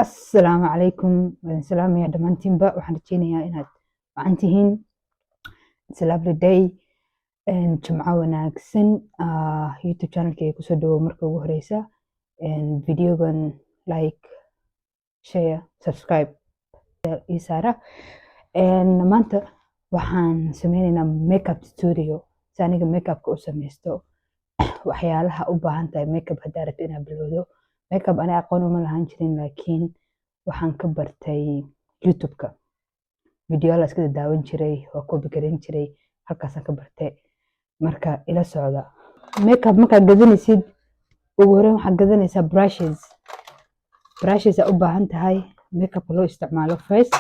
Assalaamu calaykum, waan salaamayaa dhammaantiinba. Waxaan rajeynayaa inaad wacan tihiin. It's a lovely day and Jimco wanaagsan. YouTube channelkayga kusoo dhawow marka ugu horeysa. Videogan like, share, subscribe ii saara. Maanta waxaan sameyneynaa makeup tutorial, si aniga makeupka u sameysto, waxyaalaha u baahan tahay makeup haddaa rabto inaad bilowdo makeup. Aniga aqoon uma lahaan jirin, laakiin waxaan ka bartay YouTube-ka. Video la iska daawan jiray, waa copy garan jiray, halkaasaan ka bartay. Marka ila socda. Makeup markaad gadanaysid, ugu horreyn waxaad gadanaysaa brushes. Brushes aa u baahan tahay makeupka loo isticmaalo first.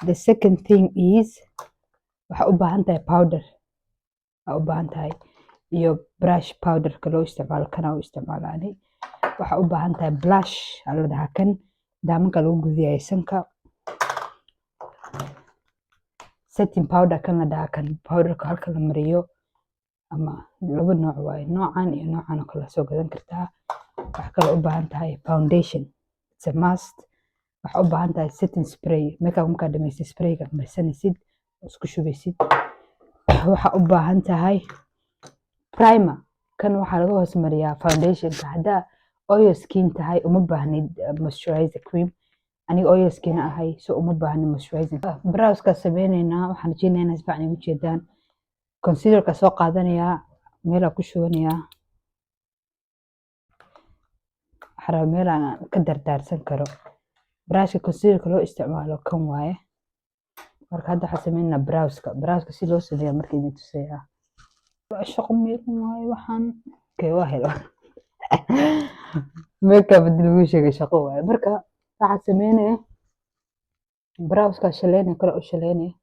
The second thing is waxaa u baahan tahay powder aa u baahan tahay iyo brush. Powderka loo isticmaalo kana u isticmaalo ani. Waxaa u baahan tahay blush aa la dhahaa, kan daamanka lagu gudiyayo sanka. Setting powder kan la dhahaa, kan powderka halka la mariyo, ama laba nooc waaye, noocan iyo noocan oo kale soo gadan kartaa. Waxaa kaloo u baahan tahay foundation, it's a must. Waxaa u baahan tahay setting spray, makeup markaad dhamaystid sprayga marsanaysid oo isku shubaysid. Waxaa u baahan tahay primer, kan waxaa laga hoos mariyaa foundationka. Haddaa oil skin tahay, uma baahnid moisturizer cream. Aniga oil skin ahay, so uma baahni moisturizer. Browska sameyneynaa. Waxaan rajeynayaa inaad si fiican igu jeedaan. Concealerka soo qaadanayaa, meelaa ku shubanayaa. Waxaan rabaa meel aan ka dardaarsan karo. Brushka concealerka loo isticmaalo kan waaye. Marka hadda waxaan sameyneynaa browska. Browska si loo sameeyo marka idin tusayaa. Shaqo miiran waaye waxaan. Okay, waa helo makeup hadii lagu sheegay, shaqo waaye. Marka waxaad sameynaya, browska shaleynaya, kale u shaleynaya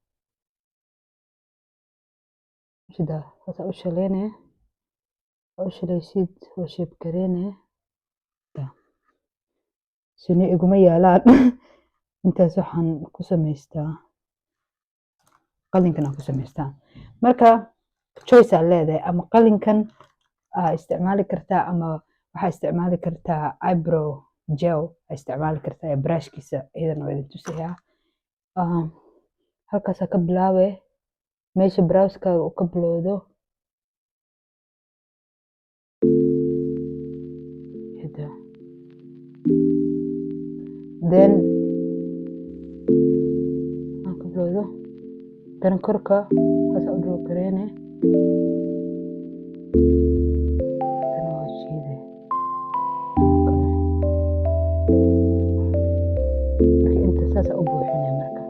sida saasa u shaleynaya. Waa u shaleysid, waa shape gareynaya. Suni iguma yaalaan intaas. Waxaan ku samaystaa qalinkan aan ku samaystaa. Marka choice aa leedahay: ama qalinkan aa isticmaali kartaa, ama waxaa isticmaali kartaa eyebrow gel aa isticmaali kartaa ee brushkiisa. Iyadana waa idin tusayaa. Halkaasaa ka bilaabe, meesha browskaaga uu ka bilowdo. Hada then aan ka bilowdo, dan korka saasa u draw gareyne, hadana waa jiide kale. Marka inta saasa u buuxine, marka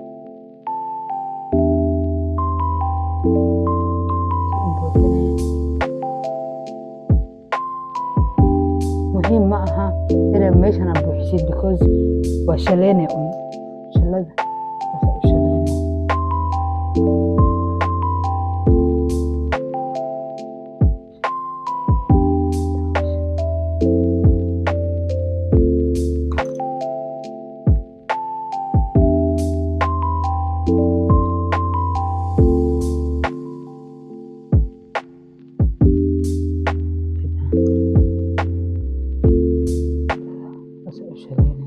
u buuxine. Muhiim ma aha inaad meeshan aad buuxisid, because waa shaleyne un. Shalada saasa u shaleyne. Saasa u shaleyne.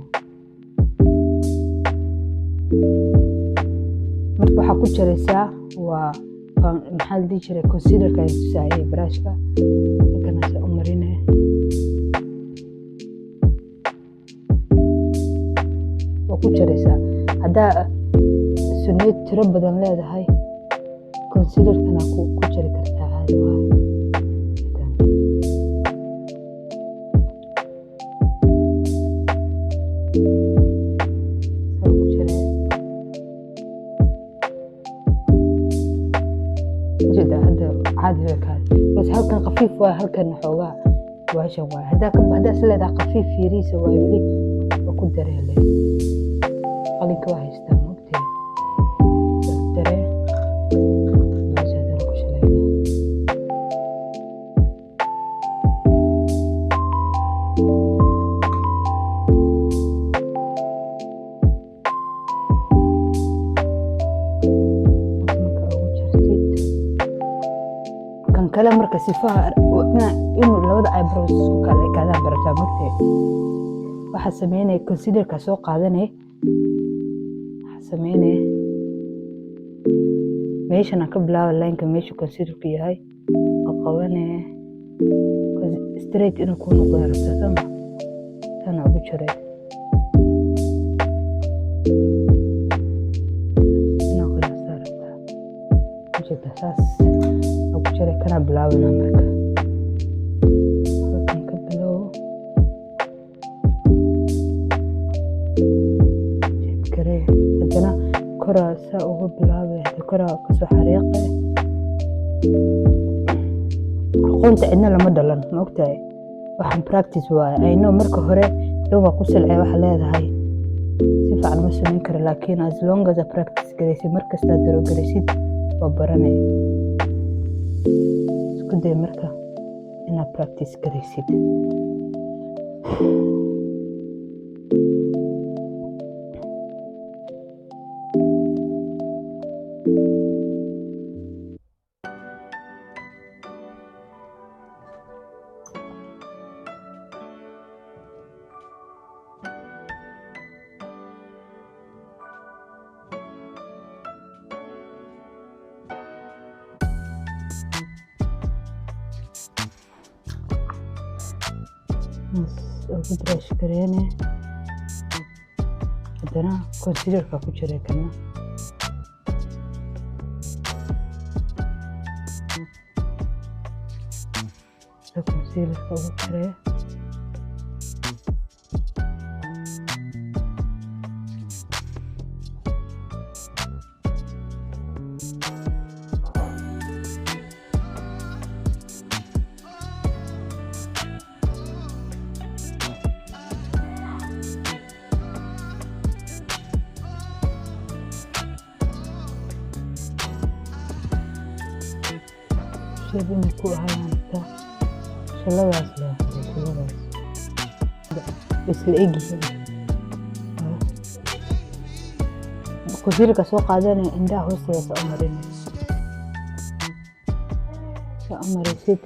Marka waxaa ku jaraysaa waa maxaa la dhihi jiray, concealerka ay tusaayay. Brushka halkanaasa u marine, waa ku jaraysaa. Haddaa suneed tiro badan leedahay, concealerkana ku jari kartaa, caadi waaye. Saa ugu jaree. Jeeda hadda caadi way kaadi, bas halkan khafiif waaye, halkan xoogaa waashan waaye. Haddaa is leedahay khafiif yariisa waaye, weli waa ku dareele. Qalinka waa haystaa, maogtee? Daree baasha hadana ku shaleyne. Marka ugu jartid kan kale, marka sifaha inuu labada eyebrows isku kala ekaadaan barabtaa, mogtee? Waxaa sameynaya, concealerka soo qaadanay. Waxaa sameynaya, meeshan aan ka bilaaba lineka, meesha concealerku yahay oo qabanaya, straight inuu kuu noqdo rabtaa, sooma? Sana ugu jiray inaa qiyaastaa rabtaa, ujeeda? Saas ugu jiray. Kana bilaabana marka, halkan ka bilow, shape garee. Haddana koraa saa uga bilaabay, hada koraa kasoo xariiqe. Aqoonta cidna lama dhalan, ma ogtahay? Waxaan practice waaye. I know, marka hore dhow waa ku silcay, waxa leedahay si fiican ma samayn karo, laakiin as long as a practice garaysid, mar kastaad daro garaysid, waa baranay. Isku day marka inaad practice garaysid. Ugu brush gareyne. Haddana concealerka ku jiray kana. Concealerka ugu jiree. Shape inay ku ahaadaan rabtaa. Shalladaas leh, shalladaas way isla egyihiin. Concealerka soo qaadanaya, indhaha hoosteeda saa u marinay. Saa u marisid,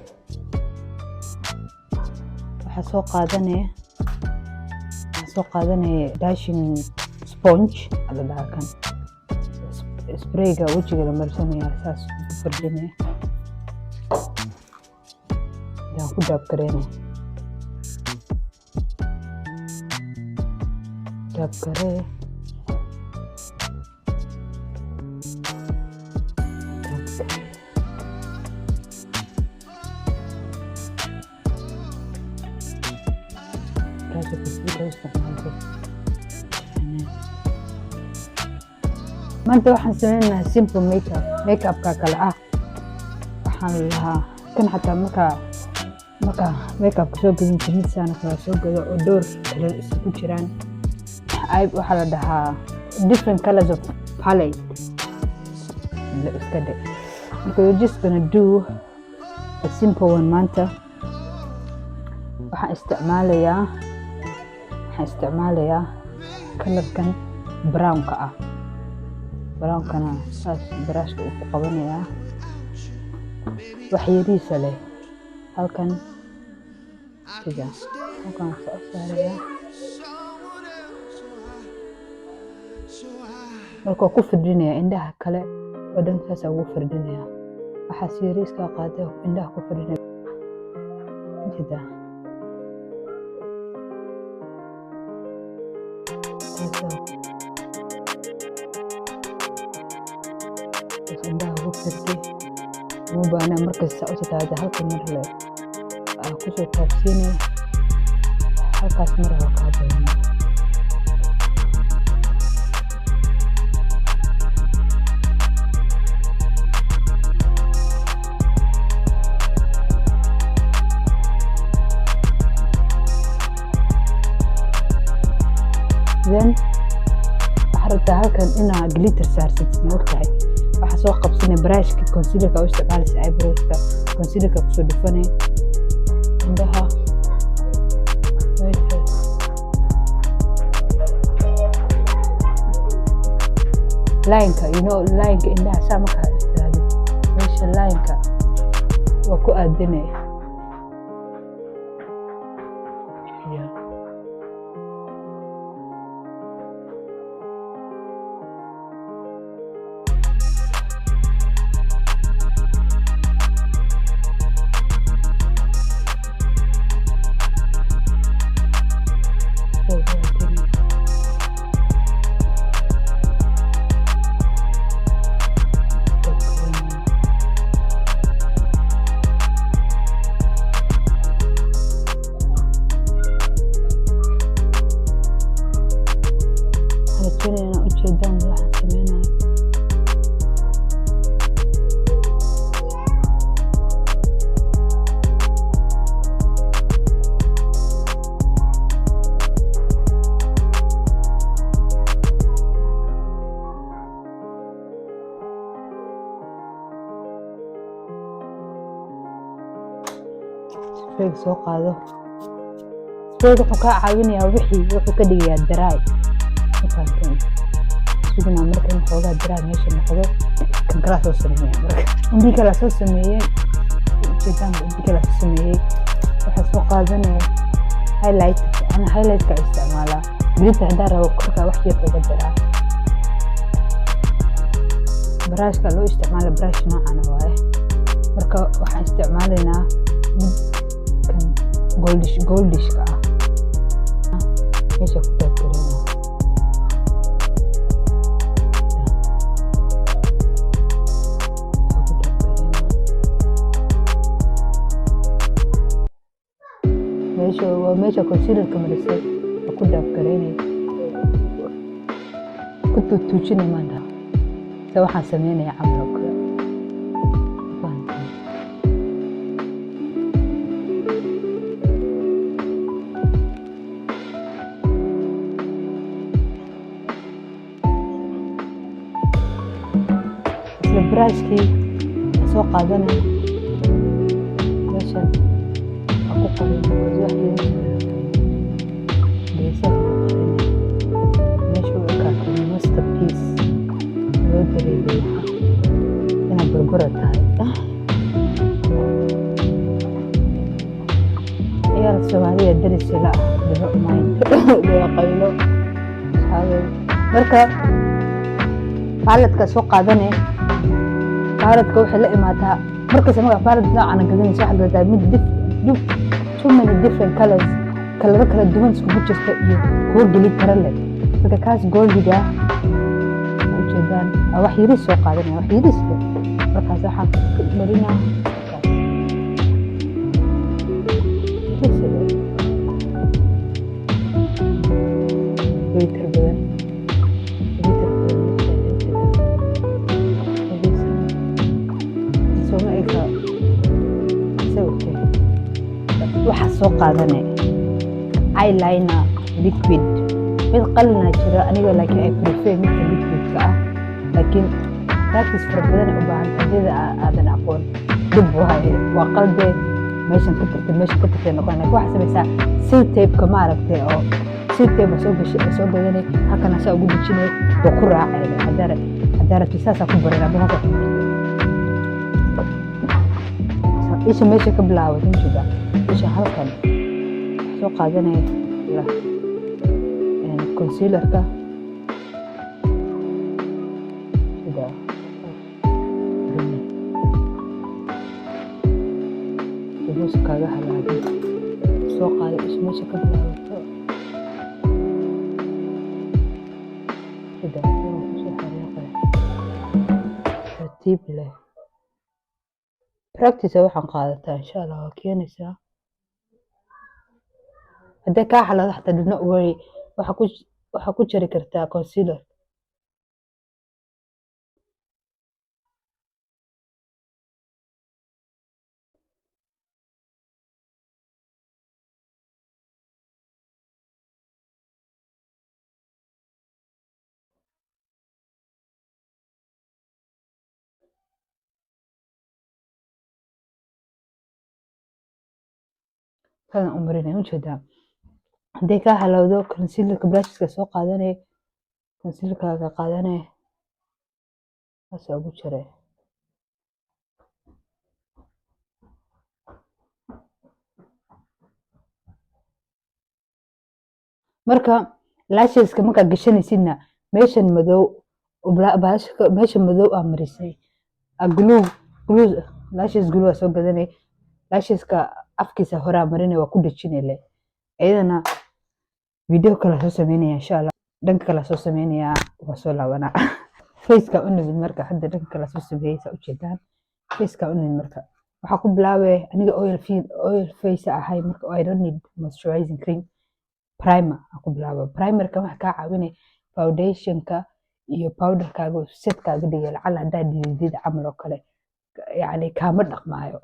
waxaa soo qaadanaya dashing sponge la dhahaa, kan sprayga wejiga la marsanaya, saas ugu fardinaya, ayaan ku dab gareynaya. Dab garee, dab garee. Brushka concealerka u isticmaalay. Maanta waxaan sameynaynaa simple makeup. Makeupka kale ah waxaan lahaa kan xataa markaa makeupka soo gadinta, mid saana kala soo gado oo dhowr kalar isugu jiraan. Waxaa la dhahaa different colors of palette iska dhe. Marka we're just gonna do a simple one maanta. Waxaan isticmaalayaa colorkan brownka ah. Brownkana saas brushka uu ku qabanayaa, wax yariisa leh halkan, sida halkan saa u saarayaa. Marka waa ku firdhinaya indhaha kale oo dhan, saasaa ugu firdhinaya. Waxaa si yariiska qaaday, indhaha ku firdhinaya, sida saasaa saas indhaha ugu firdi. Uma baahna markasta u tataada, halka mar le aa kusoo taabsiinaya, halkaas mar waa kaa badan. Then waxaa rabtaa halkan inaa glitter saarsatid, ma ogtahay? Waxaa soo qabsanay brushka concealerka u isticmaalaysa, eyebrowska concealerka kusoo dhufanay indhaha meeshaas. Lineka, lineka indhaha saa markaa tirahdid, meesha lineka waa ku aadinay. Yeah. Rajeynaya inaa ujeedaan waxaan sameynayo. Sprayga soo qaado. Sprayga wuxuu kaa caawinayaa, wixii wuxuu ka dhigayaa dry. Ma fahanteen? Sugnaa marka in xoogaa dry meesha noqdo. Kan kalaa soo sameeya. Marka indhii kalaa soo sameeyey, ujeedaan, indhii kalaa soo sameeyey. Waxaa soo qaadanaya highlight. Ana highlightka isticmaalaa. Glitter haddaan rabo, korkaa wax yar uga daraa. Brushka loo isticmaala brush noocana waaye. Marka waxaan isticmaalaynaa mid kan goldish, goldishka ah. Meesha ku dab gareynaa. Ku dab gareynaa meesha, waa meesha concealerka marisay. Waa ku dab gareynay, ku tuutuujinay maan dhaha. Se waxaan sameynaya camal oo kale. Fahanteen? Isla brushkii soo qaadanay, meeshan waa ku qarin, wax geesaha ku qarinay. Meesha u ekaato masterpiece loo dareemay, maxaa inaad burbura tahay. Ciyaal Soomaaliya daris ila ah, don't mind qaylo, asxaabey. Marka paletka soo qaadanay. Paletka waxay la imaataa markasta markaa palette noocan gadanayso, waxaad gadataa mid too many different colors, kalaro kala duwan iskugu jirta iyo kuwo geli kara leh. Marka kaas goldiga ujeedaan, wax yariis soo qaadanaya, wax yariis leh. Markaas waxaan ku marinaa kaas yariis leh, glitter badan, glitter badan ma fiicna. Yariis sooma eka sawirkee. Waxaa soo qaadanay eyeliner liquid. Mid qalina jira aniga, laakiin I prefer midka liquidka ah. Laakiin practice fara badan ay u baahan tahay. Hadii aadan aqoon, dhib waaye, waa qalde, meeshan ka tirtay, meeshan ka tirtay noqon. Laakiin waxaa samaysaa sellotape-ka, maaragtay, oo sellotape soo gashay, soo gadanay, halkana saa ugu dejinay, waa ku raacay. Haddaa rabtid saasaa ku barin, hadda halkaa ku bartay. Isha meesha ka bilaabatay ma jeedaa? Isha halkan soo qaadanaya concealerka sida hoos kaaga halaabin. Soo qaado isha meesha ka bilaabato, sida kusoo xariiqay, tartiib leh. Practice waxaan qaadataa, insha Allah waa keenaysaa. Haddii kaa xalaado xataa, do not worry, waxaa ku jari kartaa concealer. Sadan u marinaya, ujeedaa? Haddii kaa halowdo concealerka, brusheska soo qaadanaya, concealerkaaga qaadanaya, saasaa ugu jaray. Marka lasheska markaa gashanaysidna, meeshan madow, meesha madow aa marisay, glue, glue, lashes glue aa soo gadanay. Lasheska afkiisa horaa marinay, waa ku dhejinay leh. Iyadana video kale soo sameynaya, insha Allah. Dhanka kale soo sameynaya, waa soo laabanaa. Faceka u nimid. Marka hadda dhanka kale soo sameeyey, saa ujeedaan, faceka u nimid. Marka waxaa ku bilaabay, aniga oil oil face ahay, marka I don't need moisturizing cream. Primer aan ku bilaaba. Primerka waxa kaa caawinaya, Foundationka iyo powderkaaga setkaaga dhigay, lacala haddaa dhididid camal oo kale, yacni kaama dhaqmaayo.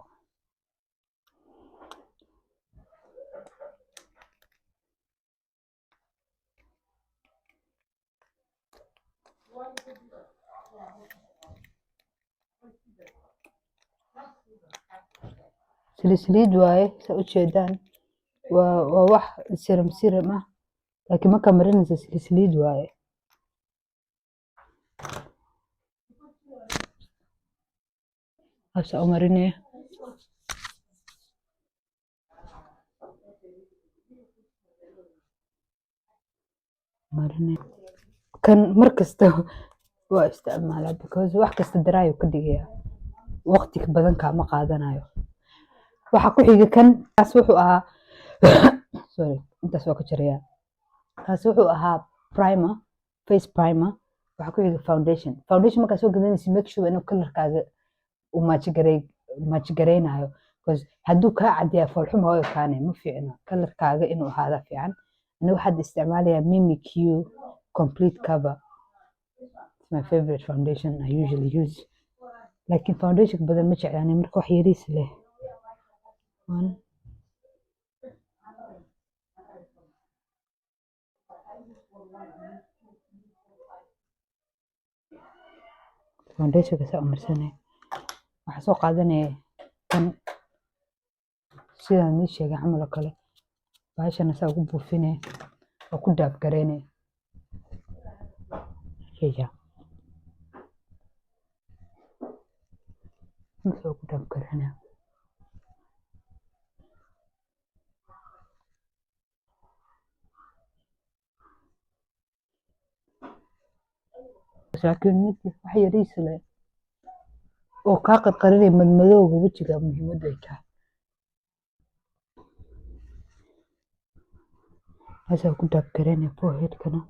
Saliid saliid waaye, saa ujeedaan. Waa wax serum serum ah, laakiin markaa marinaysa saliid saliid waaye. Hasa u marinaya. Marinaya kan mar kasta waa isticmaalaa because wax kasta daraayo ka dhigaya, waqti badan kaama qaadanayo. Waxa ku xiga kan, kaas wuxuu ahaa, sorry, intaas waa ka jaraya. Kaas wuxuu ahaa primer, face primer. Waxa ku xiga foundation. Foundation markaa soo gadanaysa, make sure inuu colorkaaga uu match gareynayo, because hadduu kaa cadiyaa foolxuma oo ekaane, ma fiicno. Colorkaaga inuu ahaada fiican. Aniga waxaad isticmaalayaa Mimi Q Complete Cover. It's my favorite foundation I usually use, laakiin foundation badan ma jeclaani. Marka wax yariis leh, one foundationka saa u marsanay. Waxaa soo qaadanaya kan, sidaan nii sheegay camal oo kale, bahashana saa ugu buufinaya oo ku dab gareynaya. Ya, wuxuu ku dab gareynaya. Laakiin mid wax yariis leh oo kaa qarqarinaya madmadowga wejiga, muhiimadda ay tahay meeshaa ku dab gareynaya forehead-kana.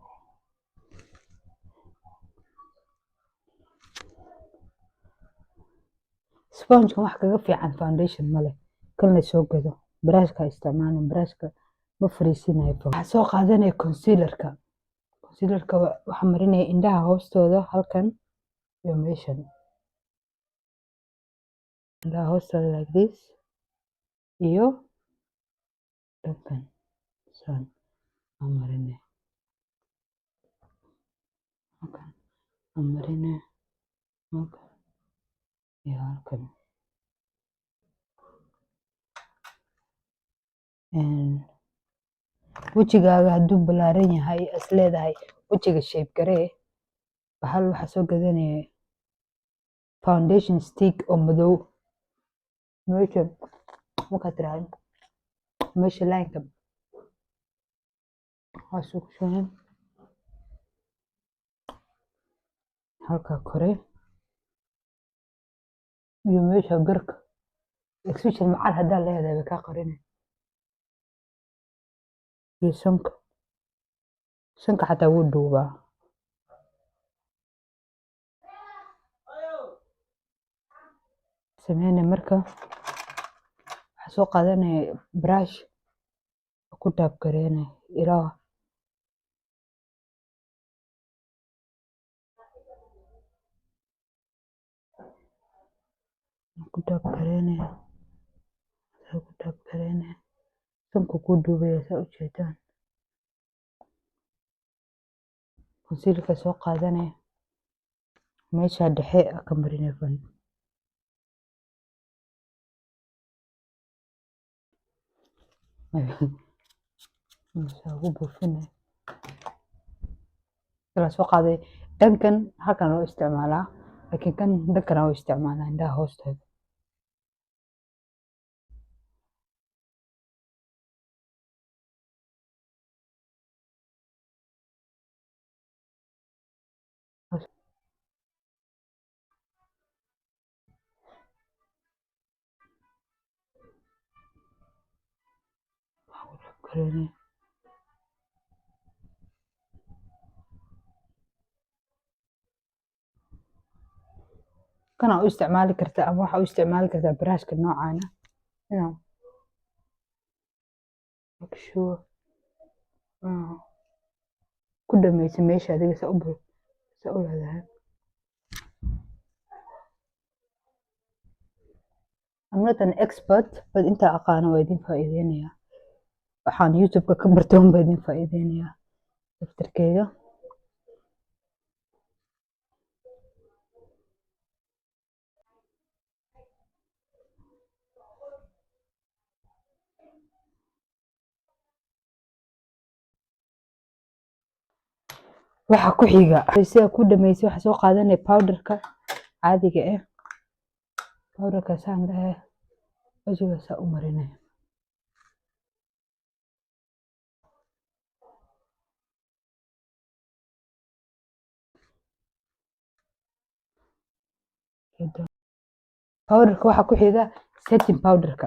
Sponge-kan wax kaga fiican foundation ma leh. Kan la soo gado, brushka isticmaalin, brushka ma fariisinayo. Waxaa soo qaadanaya concealerka. Concealerka waxaa marinaya indhaha hoostooda, halkan iyo meeshan, indhaha hoostooda, like this, iyo dhankan saan aan marinaya, halkan aan marinaya, halkan iyo halkan. Wejigaaga hadduu ballaaran yahay, is leedahay wejiga shape garee, bahal waxaa soo gadanaya foundation stick oo madow. Meesha markaad tiraahdo, meesha line-ka hoos ugu shuban, halka kore iyo meesha garka, especially macal haddaa leedahay, way kaa qarinay. Iyo sanka, sanka xataa wuu dhuubaa. Sameynaya marka waxaa soo qaadanaya brush, ku dab gareynaya ilaa ku dab gareynaya, ku dab gareynaya. Sanku ku dhuubaya, saa ujeedaan. Concealerka soo qaadanaya, meesha dhexe ka marinaya. Meesha ugu buufinaya kala soo qaaday. Dhankan halkan loo isticmaalaa, laakiin kan dhankan loo isticmaalaa, indhaha hoostooda. Gareynaya. Kana u isticmaali kartaa ama waxaa u isticmaali kartaa brushka noocaana. Make sure Ku dhamaysa meesha adiga saa u saa u leedahay. I'm not an expert, but inta aqaano waa idin faa'iideynayaa. Waxaan YouTube-ka ka bartay un baa idin faa'iideynayaa daftarkeyga. Waxa ku xiga, sida ku dhameysay, waxa soo qaadanaya powderka caadiga ah. Powderka saan dhahe, wajiga saa u marinaya. Powderka waxa ku xiga setting powderka.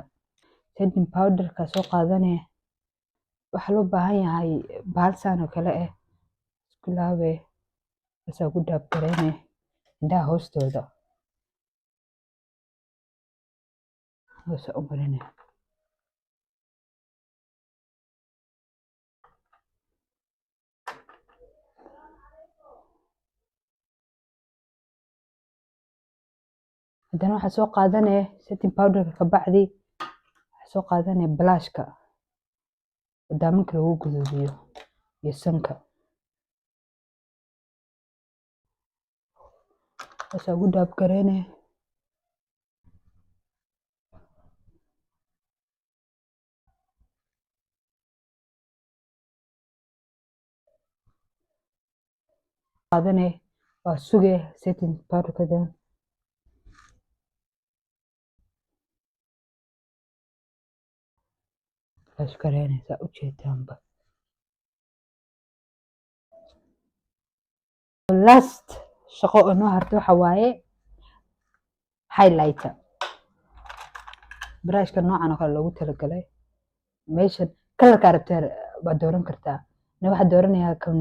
Setting powderka soo qaadanaya. Waxaa loo baahan yahay bahal saan oo kale ah. Isku laabe, asaa ku dab gareynaya indhaha hoostooda, hoos u marinaya. Haddana waxaa soo qaadanaya setting powderka. Ka bacdi waxaa soo qaadanaya blushka, daamanka lagu guduudiyo iyo sanka, saasaa ugu dab gareynaya. Qaadanaya, waa suge setting powderka, dan blush gareynaysaa, ujeedaanba. Last shaqo oo noo hartay waxa waaye highlighter. Brushka noocan oo kale loogu talagalay. Meeshan colorka rabtaa baad dooran kartaa. Ani waxaan dooranayaa kan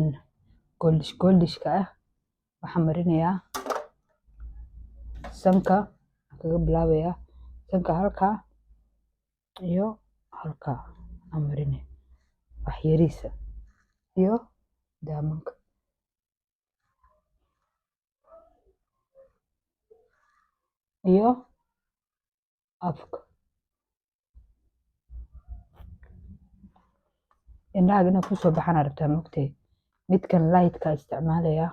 goldish goldishka ah. Waxaan marinayaa sanka, kaga bilaabayaa sanka, halkaa iyo halkaa aan marinaya, wax yariisa, iyo daamanka iyo afka. Indhahaaga inay kusoo baxaan aa rabtaa, maogtahay? Midkan lightka isticmaalaya,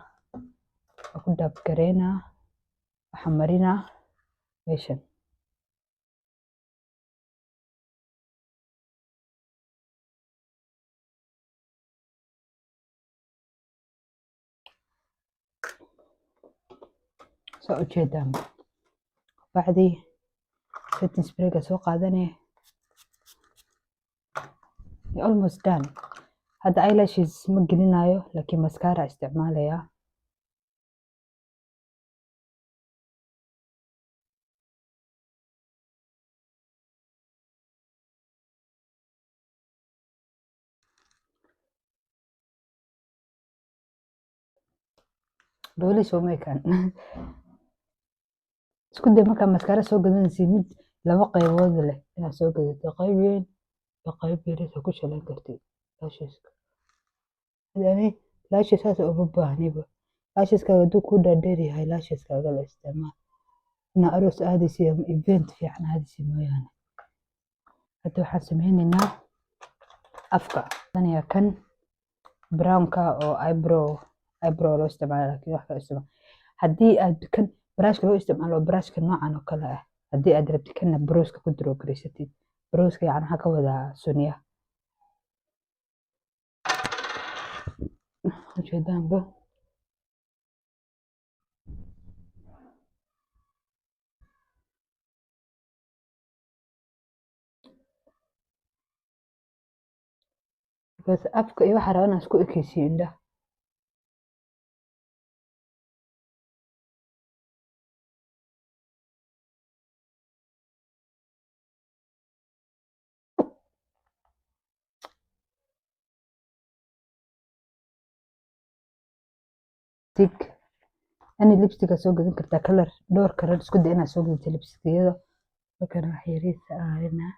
waa ku dab gareynaa. Waxaan marinaa meeshan. Saa ujeedaan, bacdi setting sprayga soo qaadanaya. Almost done. Hadda eyelashes ma gelinayo, laakiin mascara isticmaalaya. Dhooli soo meekan. Isku day markaa mascara soo gadanaysid mid laba qaybood leh inaad soo gadato, qayb weyn iyo qayb yar oo ku shalayn kartid lasheska. Yani lashes saas uma baahniba. Lasheskaga hadduu ku dhaadheer yahay, lasheskaga la isticmaal. Inaa aroos aadaysid ama event fiican aadaysid mooyaane. Hadda waxaan sameynaynaa afka. Aniga kan brownka oo eyebrow loo isticmaalo, laakiin wax kale isticmaal. Haddii aad kan brushka loo isticmaalo, brushka noocan oo kale ah, haddii aad rabtid kana browska ku draw gareysatid. Browska yacni waxaa ka wadaa sunniyaha. Ujeedaanba. Because afka iyo waxaa rabaa inaan isku ekeysiiyo indhaha. Lipstick, any lipstick aad soo gadan kartaa, color, dhowr color isku day inaad soo gadato lipstick-yada. Halkan wax yariisa aan marinaa.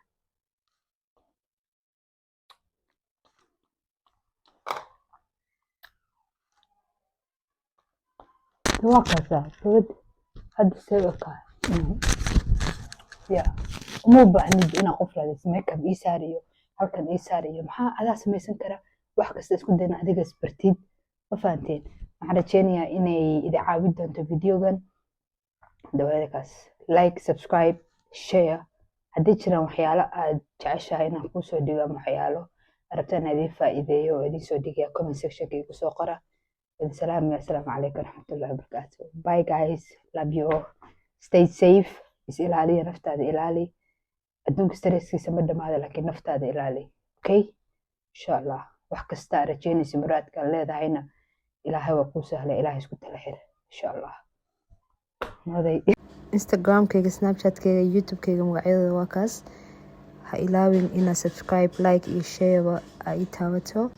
Waa kaasaa gabadh hadda see u ekaa. Ya, uma baahnid inaad qof raadiso, makeup ii saar iyo halkan ii saar iyo maxaa. Adaa samaysan kara wax kasta. Isku dayna adiga isbartid. Ma fahanteen? Waxaan rajeynayaa inay idi caawin doonto videogan. Dabadeedkaas like, subscribe, share. Haddii jiraan waxyaalo aad jeceshahay inaan kuusoo dhigo ama waxyaalo rabta inaan idiin faa'iideeyo oo idiin soo dhigaya, comment sectionka igu soo qora. Idin salaamaya. Asalaamu calaykum waraxmatullahi wabarakaatu. Bye guys, love you all, stay safe. Is ilaaliya, naftaada ilaali. Adduunka stresskiisa ma dhamaada, laakiin naftaada ilaali. Okay, insha Allah wax kasta aad rajeynaysa, muraadka leedahayna, Ilaahay waa kuu sahlay. Ilaahay isku tala xir, insha Allah. Noday. Instagramkayga, Snapchatkayga, YouTubekayga magacyadooda waa kaas. Ha ilaawin inaad subscribe, like iyo shareba aa ii taabato.